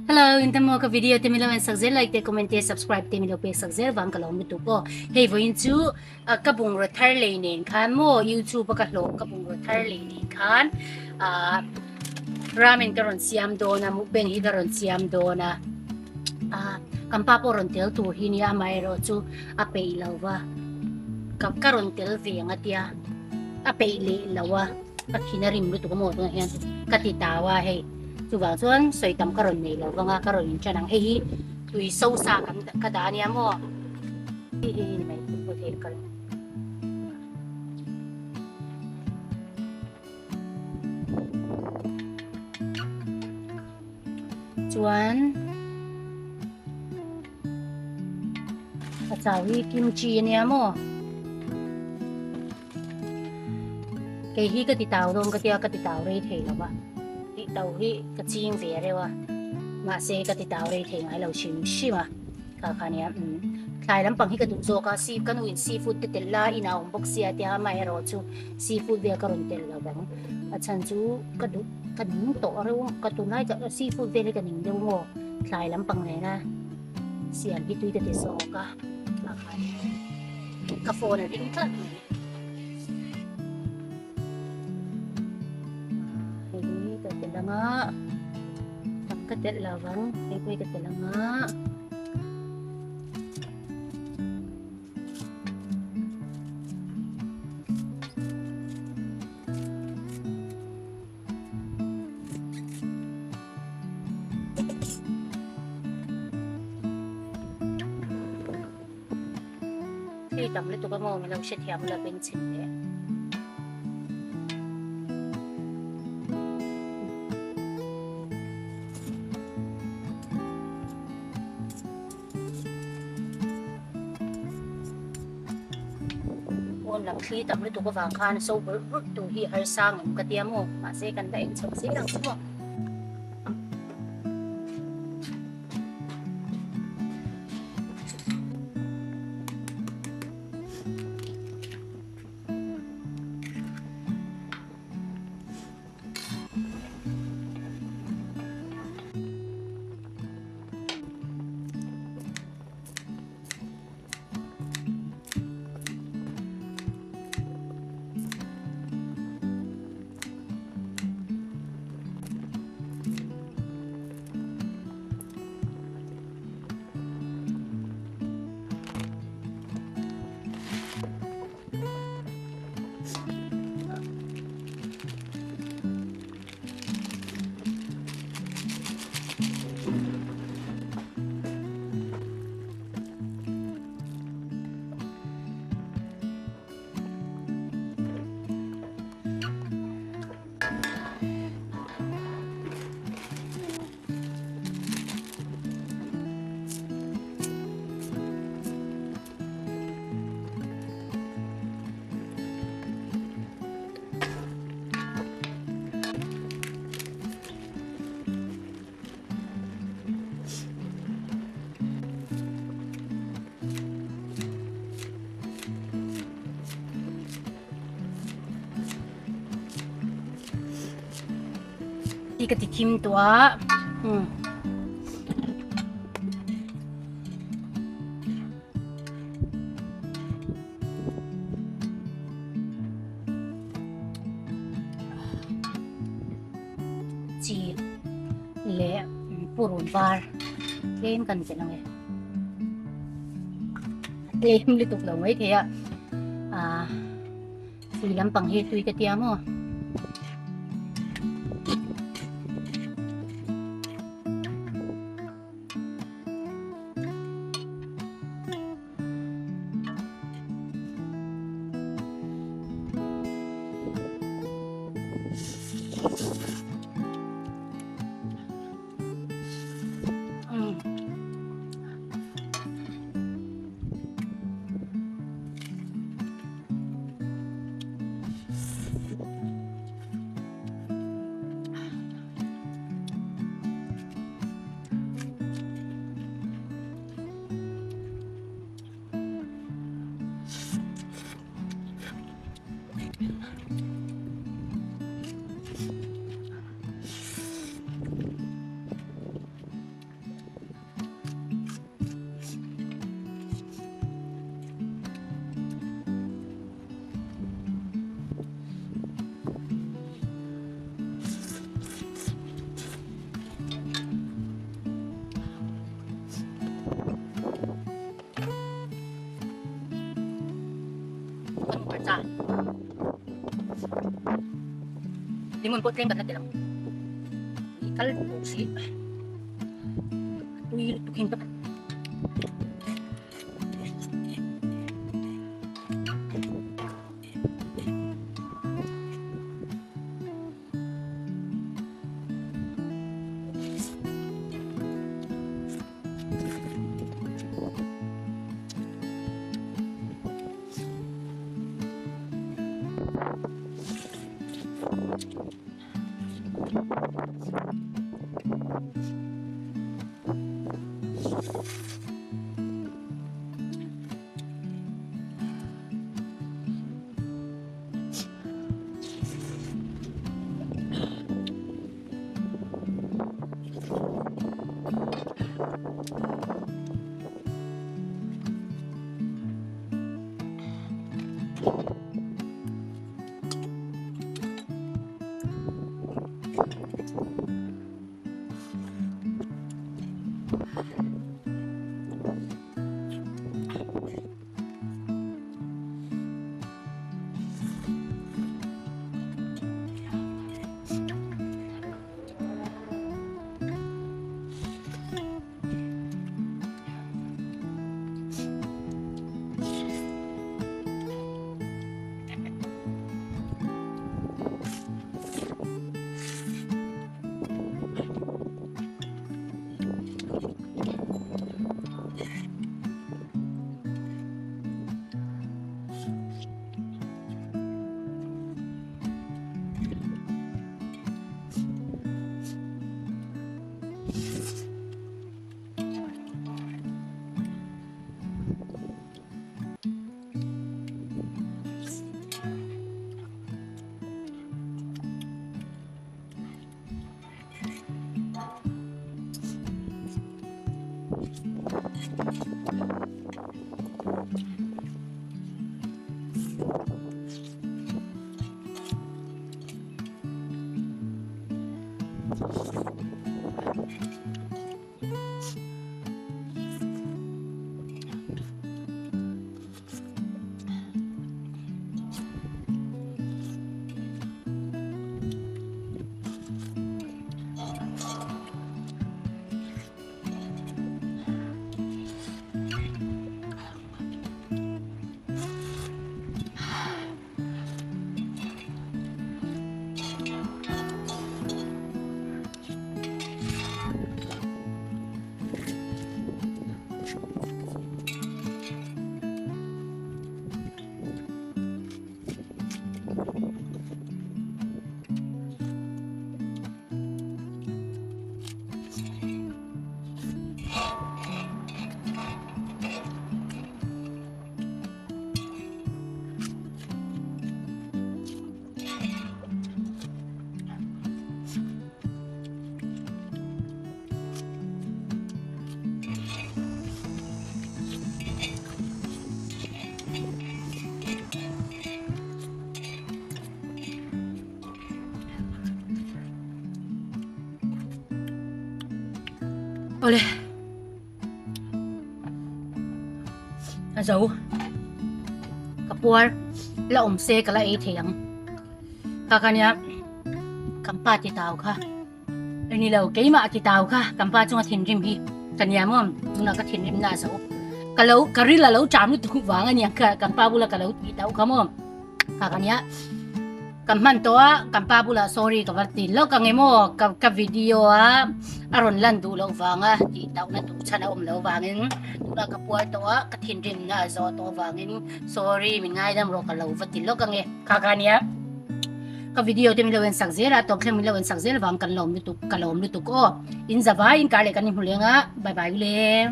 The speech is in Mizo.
Hello in tamo ka video te milo en sak zel like te comment te subscribe te milo pek sak zel wang ka lawm lutuk aw hei vawiin chu ka bungraw thar lei nen khan maw youtube a ka hlawh ka bungraw thar lei nen khan ah ramen ka rawn siam dawn a mukbang hi ka rawn siam dawn a ah kan pa pawh rawn tel tur hi nia amaherawh chu a peih lo va ka ka rawn tel ve ang a tia a peih leh lo a. Ka thin a rim lutuk a maw tunah hian ka ti tau a hei chuvang chuan sawi tam ka rawn nei lo vang a ka rawn inṭan ang hei hi tui so sa kan ka dah a nia maw hei hei ni mai pawh thei ka ring chuan a chau hi kimchi a nia maw. Kei hi ka ti tau dawn ka tia ka ti tau rei thei lo va, tih tau hi ka ching ve reuh a, mahse ka ti tau rei thei ngai lo hrim hrim a, kha kha nia umm thlai lampang hi ka duh zawk a, sea ka nu in seafood te telh la in a awm bawk sia tia amaherawh chu seafood vel ka rawn telh lo vang, a chhan chu ka duh ka ning tawh reuh a, ka tunlai ka seafood vel hi ka ning deuh maw thlai lampang nena siam hi tui ka ti zawk a, kha kha nia. Ka phone a ring tlat mai. Hei hi ka tel anga tam ka telh lo vang hei pawh hi ka tel anga. Thil tam lutuk a maw min lo hrethiam ula bengchhin leh. Pawn lam thli tam lutuk avang khan so burh burh tur hi harsa ngam ka tia maw mahse kan la en chho zel ang chu maw. Hi ka ti thim tawh a umm. Chi leh purun var tlem kan telh ang e a tlem lutuk lo mai thei a ah tui lampang hi tui ka tia maw. Lemon pawh tlem kan la tel ang. I kal bawk si. Tui lutuk hin ka Awle. A zo. Ka puar la awm se ka la ei thei ang. Kha kha nia kan pa ti tau kha. Ni lo keimah ti tau kha kan pa chunga thinrim hi ka nia maw tunah ka thinrim na a zo. Ka lo ka ril a lo cham lutuk vang a nia ka kan pa bula ka lo ti tau kha maw. Kha ka nia kan hman tawh a kan pa bulah sorry ka va ti lawk ang emaw ka ka video a a rawn lan duh loh vanga tih tauhna duh chhan a awm loh vangin tunah ka puar tawh a ka thinrimna a zawh tawh vangin sorry min ngaidam rawh ka lo va ti lawk ang e kha ka nia ka video te min lo en sak zel a tawp thleng min lo en sak zel vang kan lawm lutuk ka lawm lutuk aw in zavai in kar leh kan inhmu leng a bye bye ule.